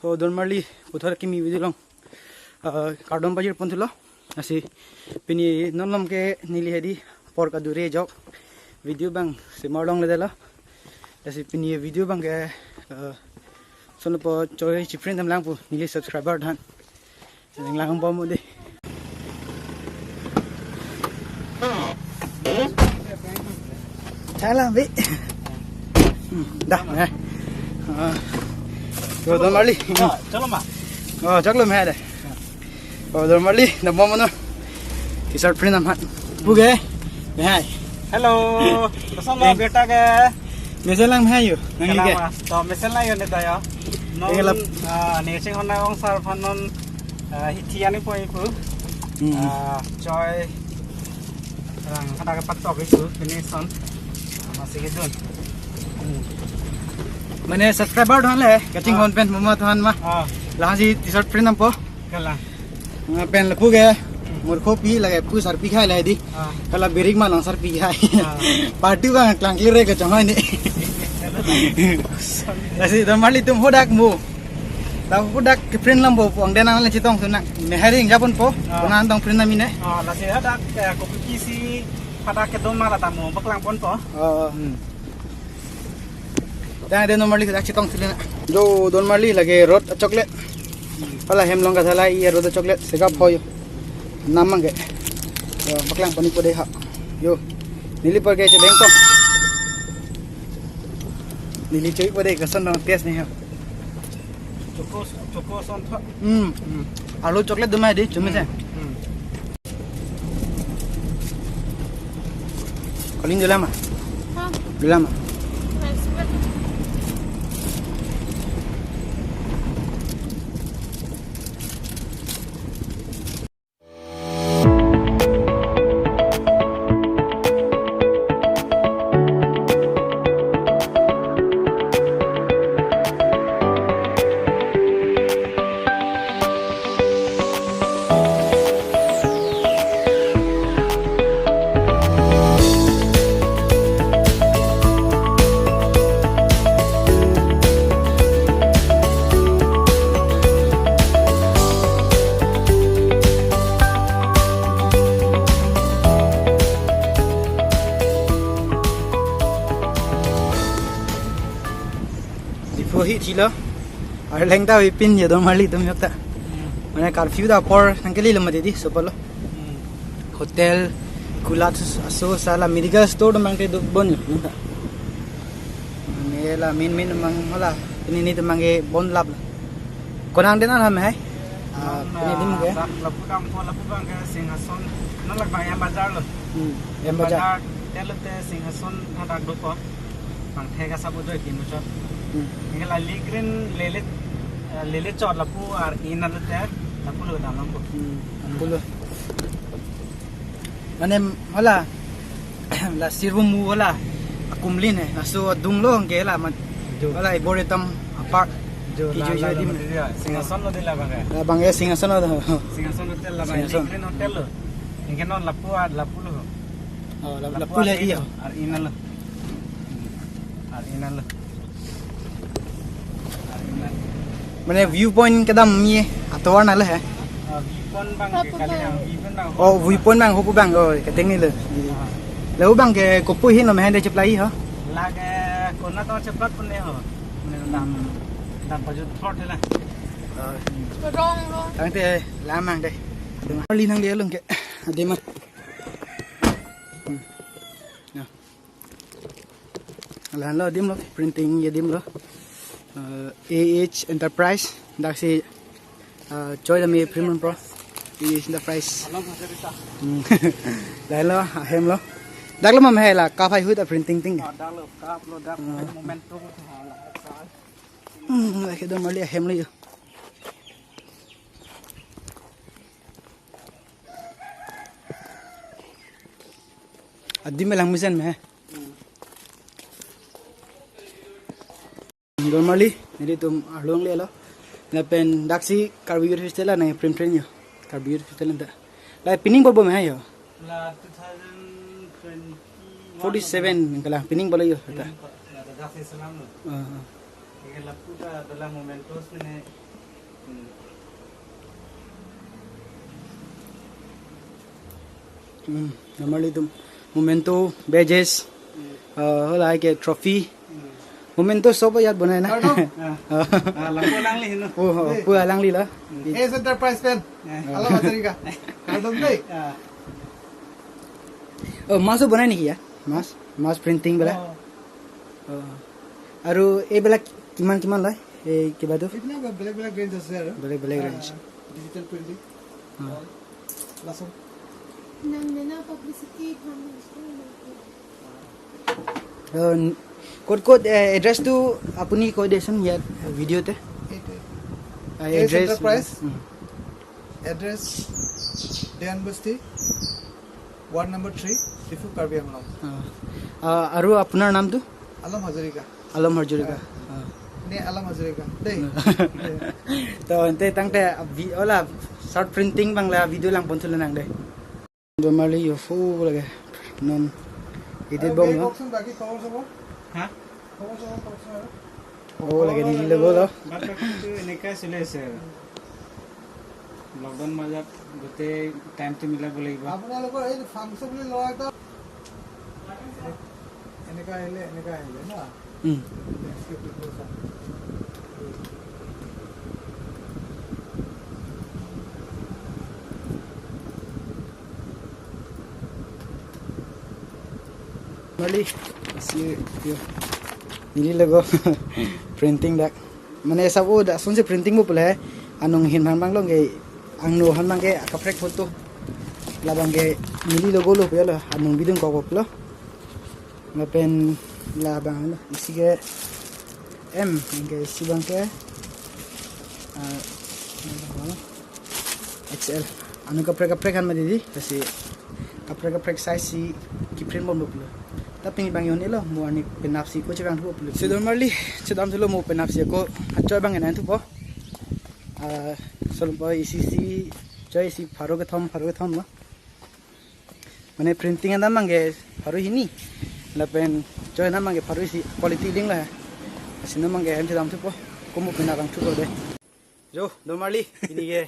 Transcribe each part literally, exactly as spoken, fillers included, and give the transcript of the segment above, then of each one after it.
To Donmarli puthot kimi video along, ah, kardom pajir pon thulo. Lasi pini non malom ke neli hedi apor kadure ajok video abang si mar longle detlo. Lasi pini video abang ke, ah, sono po choi chiprin dam lang pu neli subscriber aphan. Nang lang bom dei. Chala bi. Hmm, dah, eh. Ah. Yo, Donmarli. Ah, chalo ma. Oh, chaklo ma dei. Oh, Donmarli, dah bom no. T-shirt print amat. Puke. Hai. Hello. Koson lo beta ke? Mesen lang hai yo. Nangli ke? Kalama. To mesen lang yo ne ta yo. Non, Nangli lap- ah, ne ching hon na ong sar phan non, ah, hithi ani poi pu. Hmm. Ah, choi. Rang hadak ke patok isu pini son. Masih gitu. Hmm. Mane subscriber aphan le, kaching Ah. hon pen mama aphan ma. Ah. Lahasi t-shirt print dampo. Kalang. Nga pen lapu ke, murkho pi lake pu sarpi khai le dei. Ah. Hala birik ma long sarpi khai. Ah. Party abang klang clear ke chong hai ni. Lasi Donmarli atum hadak mo. Dak hadak ke print lam bo pong den ang le chetong sunak. Mehari ingjapon po. Ah. Kona tong print nami ne. Ah, lasi hadak, eh, kopi pi si hadak kedo ma la ta mo paklang pon po. Oh. Hmm. Dah, dah Donmarli dak chetong sila na. Jo, Donmarli lake road achokle. Hala hem along kasalai, iya road achokle, segap ho yo. Nam abang ke. Yo, paklang pon po dei ha. Yo. Neli apor ke chebeng tong. Neli choi po dei koson dong test ni ha. Choco, choco son tho. Hmm. Hmm. Alu chocolate do ma dei, chumi se. Hmm. Kaling dula ma? Ha? Dula ma? Nice. Diphu hi thilo. Arleng ta ipin ya Donmarli atum yok ta. Hmm. Mane curfew ta apor nangkele lo mati dei, sopo lo. Hmm. Hotel, kulat aso sala medical store atum abang ke do bon yo, nang ta. Mane la main main abang hala, pini ni atum abang ke bon lap. Konang den an ham hai? Ah, Non, pini adim ah, ke? Dak lapu dampo lapu abang ke Singhason. Non lak abang M Bazar lo. Hmm, M M Bazar. Bazar, telo te Singhason hadak dopo. Bang thek asap ujoi kimuchot. Hmm. Nge la Lee Green lele, eh, lele chot lapu ar-e nalo te lapu lo dam lampo. Hmm, lapu lo. Mane hala la sirvum mu hala akumlin he. Laso adung lo ke la mat. Jo. Hala ibor etam apart. Jo, kijoi la, joi la, dim. La, Singhason lo dei la abang ke. La abang ke Singhason lo. Singhason Hotel la abang. Singhason. Lee Green Hotel lo. Nge non lapu ar lapu lo. Oh, la, lapu lapu le ar-e iya. Ar-e nalo. Ar-e nalo. Ar-e nalo. Mane viewpoint kedam ye atovar nalo he. Ah, viewpoint abang ke kali yang viewpoint abang. Oh, viewpoint abang hopu abang, oh, keteng ni lo. Ah. Lapu abang ke kopu hin lo mehende cheplai ho. Lake kona to cheplat pun ne ho. Mane dam, dam baju thot la. Ah. Wrong, wrong. Tangte lamang dei. Donmarli nang dei along ke. Adim ma. Hmm. Ya. Lahenlo adim lo, printing adim lo. Eh, A H Enterprise, daksi, eh, choi dam print pro. A H Enterprise. Hmm. Lahenlo, ahem lo. Dak lo ma mehai la, kaphai hui ta printing ting. Ah, dak lo, kap lo, dak, ah, moment tu. Hmm, lake Donmarli ahem lo yo. Adim lang mesen me. Donmarli, nelitum arlong lelo. Lapen daksi Karbi Youth Festival nang print print yo. Karbi Youth Festival anta. La pining bor bom he yo. La two thousand twenty-one. Forty-seven nang kala pining bor lo yo ta. La daksi selam lo. Ah, ah. Lapu ta adalah mementos ini. Hmm. Hmm, normally itu memento, badges, hmm, eh, hala ke trophy. Hmm. Memento sob iyat bonai na. Kardom. Ah. Ah, lapu alangli heno. Oh, oh, eh, pu alangli lo. Hmm. Ace Enterprise pen. Eh. Alam Hazarika. Kardom dei. Ah. Oh, mask bonai niki ya? Mask, mask printing bela. Oh. Oh. Aru ebela kiman kiman loi? Eh, kiba tu? Ebela বেলেগ বেলেগ range আছে আৰু। বেলেগ বেলেগ range। Ah, digital printing। Ah। Lason। Nang nena publicity tham. Oh, n-, ক'ত ক'ত, eh, address tu apuni কৈ দিয়কচোন ইয়াত, eh, video te। এইটো। Ah, Ace Enterprise। Hmm। Address, Dehan Basti, ward number three, Diphu, Karbi Anglong। Ah, ah, আৰু আপোনাৰ নামটো? আলম হাজৰিকা। আলম Hazarika. Ah। Ne Alam Hazarika dei। To ante tangte abi ola short printing abang la video langpon thulo nang dei. Normally yo fu lage non edit bom lo। কওকচোন বাকী খবৰ চবৰ? হা? খবৰ চবৰ কওকচোন আৰু। Oh, lage neli logo lo। But বাকীটো এনেকাই চলি আছে আৰু। লকডাউন মাজত গোটেই টাইমটো মিলাব লাগিব। আপোনালোকৰ এই ফাংচন বুলি লোৱা এটা এনেকা আহিলে, এনেকা আহিলে না? Hmm. Landscape টো চাওক। Mali, si, yo. Neli logo printing dak. Mane sabo dak sonsi printing bo pule. Anung ahin aphan abang lo ke, angno aphan abang ke akaprek photo. Labang ke neli logo lo pule lo, anung bidung kok lo. Lapen labang lo, isi ke M, ke isi abang ke, ah, X L. Anung kaprek kaprek aphan mati dei, lasi kaprek kaprek size si kiprint bomlo pule. Tapi bang yon elo, mo arni penap si ako chevang thupo pule. Si normally chedam thulo, mo penap si ako achoi abang nang thupo. Ah, so po isi si, choi isi pharo kethom, pharo kethom lo. Mane printing anam abang ke pharo hini. Lapen choi anam abang ke pharo isi, quality ding la. Lasi anam abang ke hem chedam thupo. Ako mo penap vang thupo dei. Jo, normally, neli ke,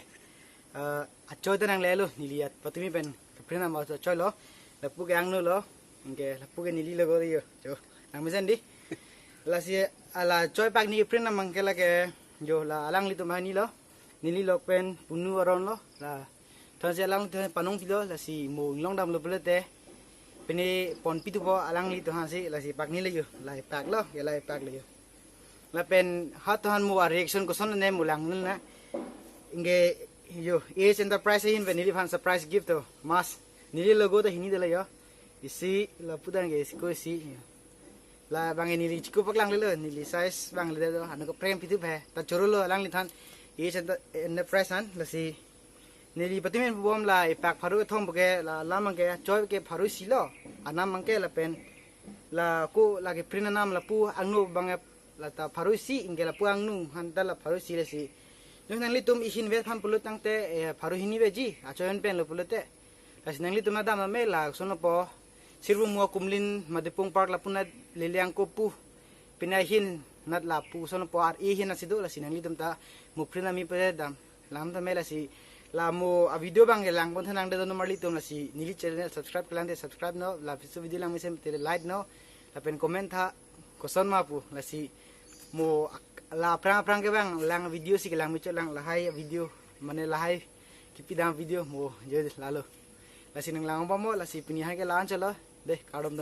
eh, achoi ta nanglelo, neli at patumi pen kaprint anam achoi lo, lapu ke angno lo, anke lapu ke neli logo dei yo, jo, nang mesen dei. Lasi, ala choi pak neli print anam abang ke lake, jo, la alanglitum hini lo, neli lok pen punu aron lo, la, thansi alanglitum panong pilo, lasi mo inglong damlo pulote, pine ponpi thupo alanglitum aphansi, lasi pak neli yo, la pak lo, ya la pak lo yo. Lapen ha to aphan mo a reaction koson ne mo lang na. Anke yo, Ace Enterprise ahin pen neliphan surprise gift to. Mask. Neli logo ta hini dei lo yo. Isi lapu abang ke isi ko isi. Labang ke neli chiko paklang lelo, neli size abang le do. Anung kaprek pi thupo. Ta choro lo alangliphan. Ace Enter-, Enterprise aphan lasi neli patumi pen bom la epak pharo kethom ke la alam abang ke choi ke pharo isi lo. Anam abang ke lapen la ako lake print anam lapu angno abang ke la ta pharo isi, anke lapu angno aphan ta la pharo isi lasi. Nung nanglitum ahin vet aphan pulo tangte, eh, pharo hini veji, achoi pen lo pulote. Lasi nanglitum na dam ame la sono po. Sirbo mo Kumlin Madipung Park lapu na lele angko pu. Pine ahin nat lapu sono po ar ahin asi do, lasi nanglitum ta mo print anam pen dam. Lam ta me lasi la mo a video abang ke langpon tha nang dei do normally atum, lasi neli channel subscribe kelang te subscribe non, la piso video lang mesen te like non, lapen comment tha koson ma pu, lasi mo ak-, la aphrang aphrang ke abang lang video si kelang me chot lang lahai video, mane lahai kipi dam video mo jo lalo. Lasi nang lang pa mo, lasi pini ha ke la-an chot lo dei, kardom.